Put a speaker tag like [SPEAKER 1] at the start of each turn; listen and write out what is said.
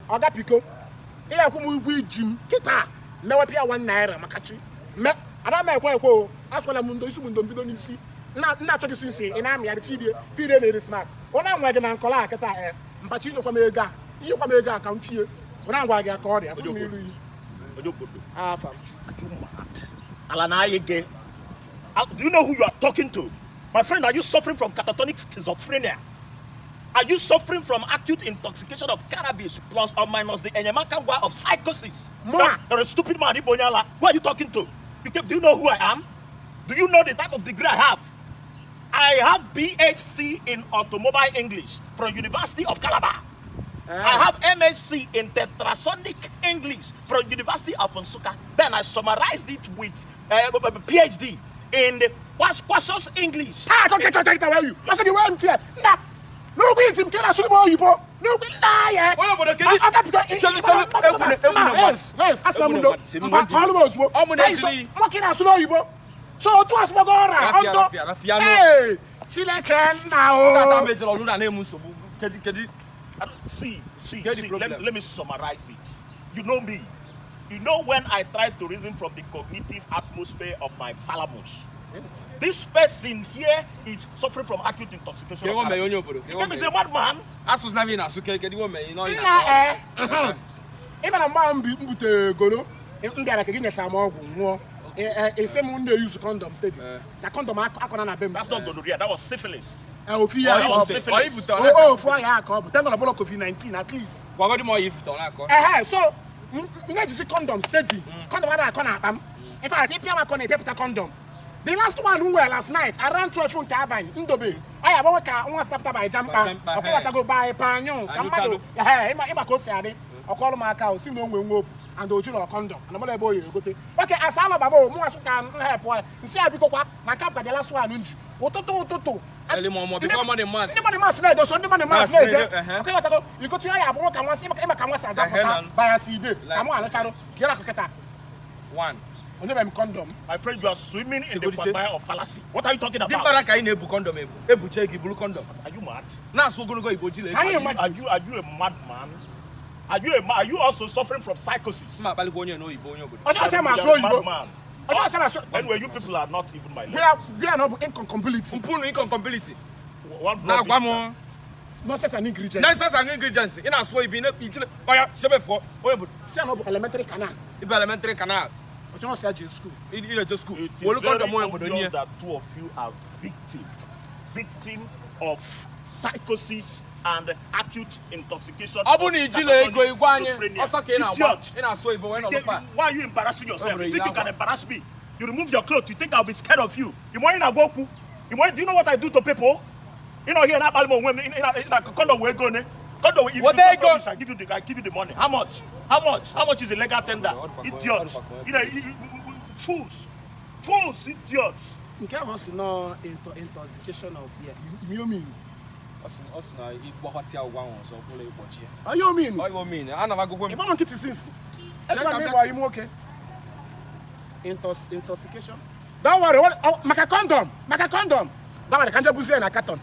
[SPEAKER 1] Oga Piko. Iya ku mu gwi jim kita. Me wa pia 1 naira makachi. Me ada me ekwo aswala mundo isu mundo mbido n'isi. Na achọ gị sinsi ị na-amị ya fide na-eri smart. Ona nwa gị na nkola akịta mpachi nyekwa m ego a. Nyekwa m ego a ka m fie. Ona ngwa gị aka ọ dị atụ m ilu yi.
[SPEAKER 2] Are you mad? Alana again. Do you know who you are talking to? My friend, are you suffering from catatonic schizophrenia? Are you suffering from acute intoxication of cannabis plus or minus the enyemakangwa of psychosis? You're a stupid man, Ibonyala. Who are you talking to? Do you know who I am? Do you know the type of degree I have? I have BHc in Automobile English from University of Calabar. I have MSc in Tetrasonic English from University of Nsukka. Then I summarized it with PhD in the Kwaskwassos English.
[SPEAKER 1] Where you? I said you went here. Nah. No go eat him. Can I show you more? No go lie.
[SPEAKER 3] Yes.
[SPEAKER 1] Asamundo. Almost. What can I show you? So to us magora. Hey, Chileken now.
[SPEAKER 2] See, let me summarize it. You know me. You know when I try to reason from the cognitive atmosphere of my thalamus. This person here is suffering from acute intoxication. He's a madman.
[SPEAKER 3] Asus na vina suke kedi wo me no ina.
[SPEAKER 1] Even a man be mbute goro. Ndara ke ginyecha ma ogwu nwuo. Ese mu nde use condom steady. Na condom akona na bem.
[SPEAKER 2] That's not gonorrhea, that was syphilis.
[SPEAKER 1] Ofia
[SPEAKER 3] oh,
[SPEAKER 1] for ya ko. Thank God about COVID-19 at least.
[SPEAKER 3] Wa godi mo yifuto na ko.
[SPEAKER 1] So you need to see condom steady. Condom ada akona apam. In fact, if you am akona pepper condom. The last one who were last night around 12 from Taban, Ndobe. I have one stepped by jumper. I go by Panyon, Camado. Ima Cosiade, or call my cow, see no one and the children condom. And I'm boy, go to. Okay, as I know, Moasukan, help, and see I pick up my cap by the last one. Toto.
[SPEAKER 3] Before money mass.
[SPEAKER 1] Somebody must know, there's somebody must know. Okay, you go to your work and once you come by a CD. Come on, Charo, Kirakata.
[SPEAKER 3] One.
[SPEAKER 1] Condom.
[SPEAKER 2] My friend, you are swimming in the quagmire of fallacy. What are you talking about?
[SPEAKER 3] Dimbaraka in ebu condom ebu. Ebu cheki blue condom.
[SPEAKER 2] Are you mad?
[SPEAKER 3] Na so gonna go ibojile.
[SPEAKER 2] Are you a madman? Are you also suffering from psychosis?
[SPEAKER 3] Ma bali ko onye no ibo onye obodo.
[SPEAKER 1] Ojo say ma so ibo.
[SPEAKER 2] Anyway, you people are not even my level.
[SPEAKER 1] We are not incompatibility.
[SPEAKER 3] Mpunu incompatibility.
[SPEAKER 2] What
[SPEAKER 3] na gwa mo.
[SPEAKER 1] Nonsense and ingredients.
[SPEAKER 3] Nonsense and ingredients. Ina so ibi na itile. Oya sebefo. Oye bu.
[SPEAKER 1] Say no elementary canal.
[SPEAKER 3] Ibe elementary canal.
[SPEAKER 1] But you don't say school.
[SPEAKER 2] It is very obvious that two of you are victim of psychosis and acute intoxication.
[SPEAKER 3] Idiot.
[SPEAKER 2] Why are you embarrassing yourself? You think you can embarrass me? You remove your clothes, you think I'll be scared of you? Do you know what I do to people? You know here in Abalimo, condom will go. I give you the money. How much? How much is the legal tender? Idiots. You know, fools, idiots.
[SPEAKER 1] You can't also know intoxication of you mean? Are you mean?
[SPEAKER 3] I never go.
[SPEAKER 1] You want to since. That's what I mean. Why you okay? Intoxication. Don't worry. Make a condom. Don't worry. Can't you buy a carton?